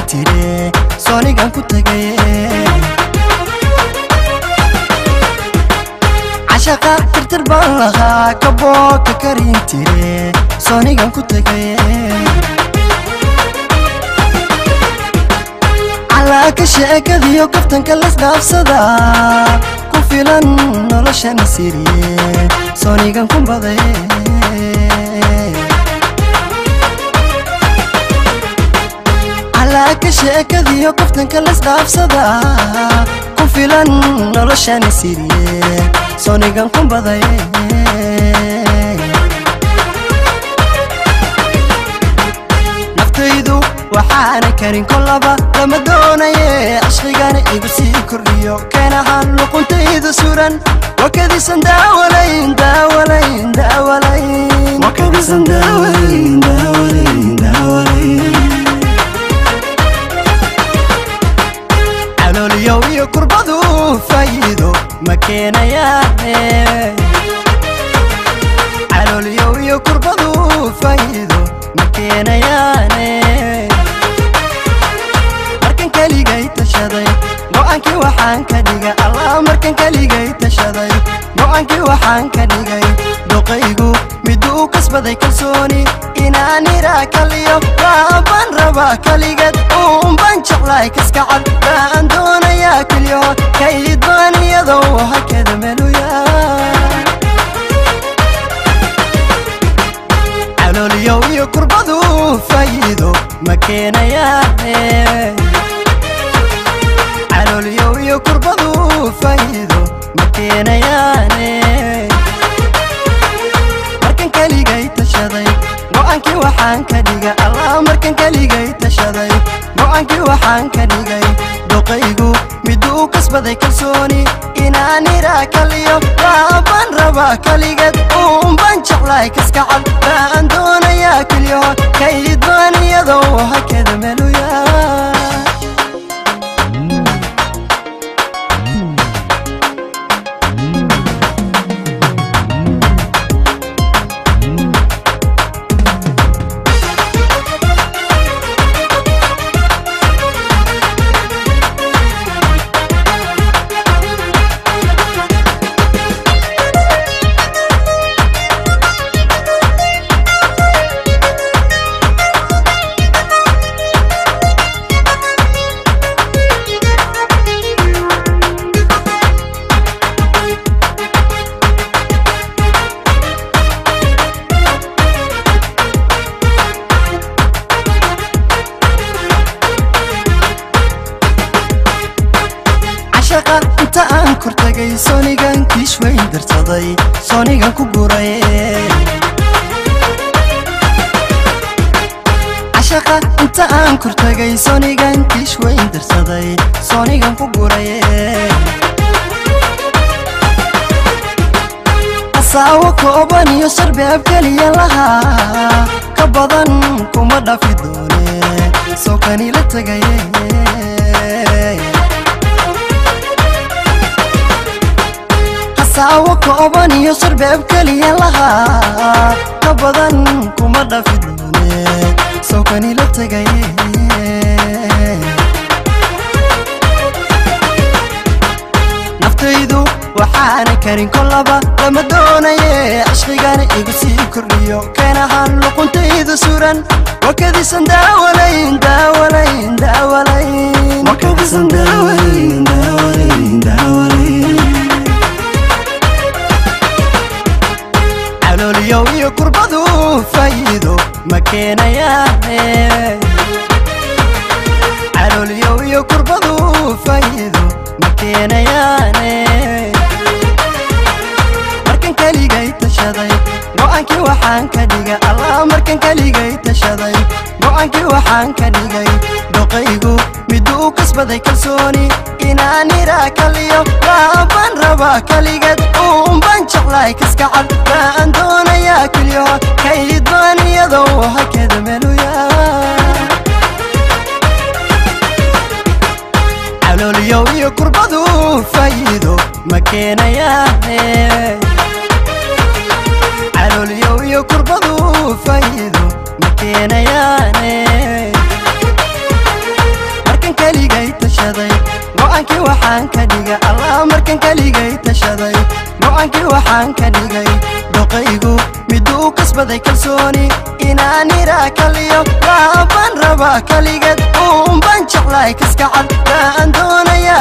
Tire soonigan ku tagay cashaqa tirtir baan lahaa kabooka karin tire soonigan ku tagay calaaka sheekadiyo kaftanka lasdhaafsada ku filan noloshan siriye soonigan ku baday calaaka sheekadiyo kaftanka lasdhaafsada ku filan noloshan siriye soonigan ku baday naftaydu waxaana karin kolaba lama doonaye cishqigana igu sii kordhiyo keenahan luquntaydu suran wakadisan daawalayn daawalayn daawalayn wakadisan daawalayn daawalayn daawalayn calooliyow iyo kurbadu faa'iido ma keenayaane calooliyow iyo kurbadu faa'iido ma keenayaane markan keligay tashaday go'aankii waxaan ka dhigay Allah markan keligay tashaday go'aankii waxaan ka dhigay doqaygu miduu kasbaday kalsooni inaan iraa kaliyo baan rabaa kaligeed uun baan jeclahay kaskacad baan doonayaa keliyo kayd baan iyadoo hakada meluya calooliyow iyo kurbadu faa'iido ma keenayaane calooliyow iyo kurbadu faa'iido ma keenayaane markan keligay tashaday go'aankii waxaan ka dhigay Allah markan keligay tashaday go'aankii waxaan ka dhigay doqaygu miduu kasbaday kalsooni inaan iraa kaliyo baan rabaa kaligeed uun baan jeclahay kaskacad baan doonayaa keliyo kayd baan iyadoo hakada meluya cashaqa inta aan kortagay soonigan kiish weyn darsaday soonigan ku guray cashaqa inta aan kortagay soonigan kiish weyn darsaday soonigan ku guray asaawo kooban iyo sarbeeb keliya lahaa ka badan kuma dhafi doone soo kani la tagaye saawo kooban iyo sarbeeb keliya lahaa ka badan kuma dhafi doone soo kani la tagaye naftaydu waxaana karin kolaba lama doonaye cishqigana igu sii kordhiyo keenahan luquntaydu suran wakadisan daawalayn daawalayn daawalayn wakadisan daawalayn daawalayn daawalayn calooliyow iyo kurbadu faa'iido ma keenayaane calooliyow iyo kurbadu faa'iido ma keenayaane markan keligay tashaday go'aankii waxaan ka dhigay Allah markan keligay tashaday go'aankii waxaan ka dhigay doqaygu miduu kasbaday kalsooni inaan iraa kaliyo baan rabaa kaligeed uun baan jeclahay kaskacad baan doonayaa keliyo kayd baan iyadoo hakada meluya calooliyow iyo kurbadu faa'iido ma keenayaane calooliyow iyo kurbadu faa'iido ma keenayaane. Go'aankii waxaan ka dhigay, Allah, markan keligay tashaday. Go'aankii waxaan ka dhigay, doqaygu miduu kasbaday kalsooni. Inaan iraa kaliyo laabaan rabaa, kaligeed uunbaan jeclaay, kaskacad baan doonayaa.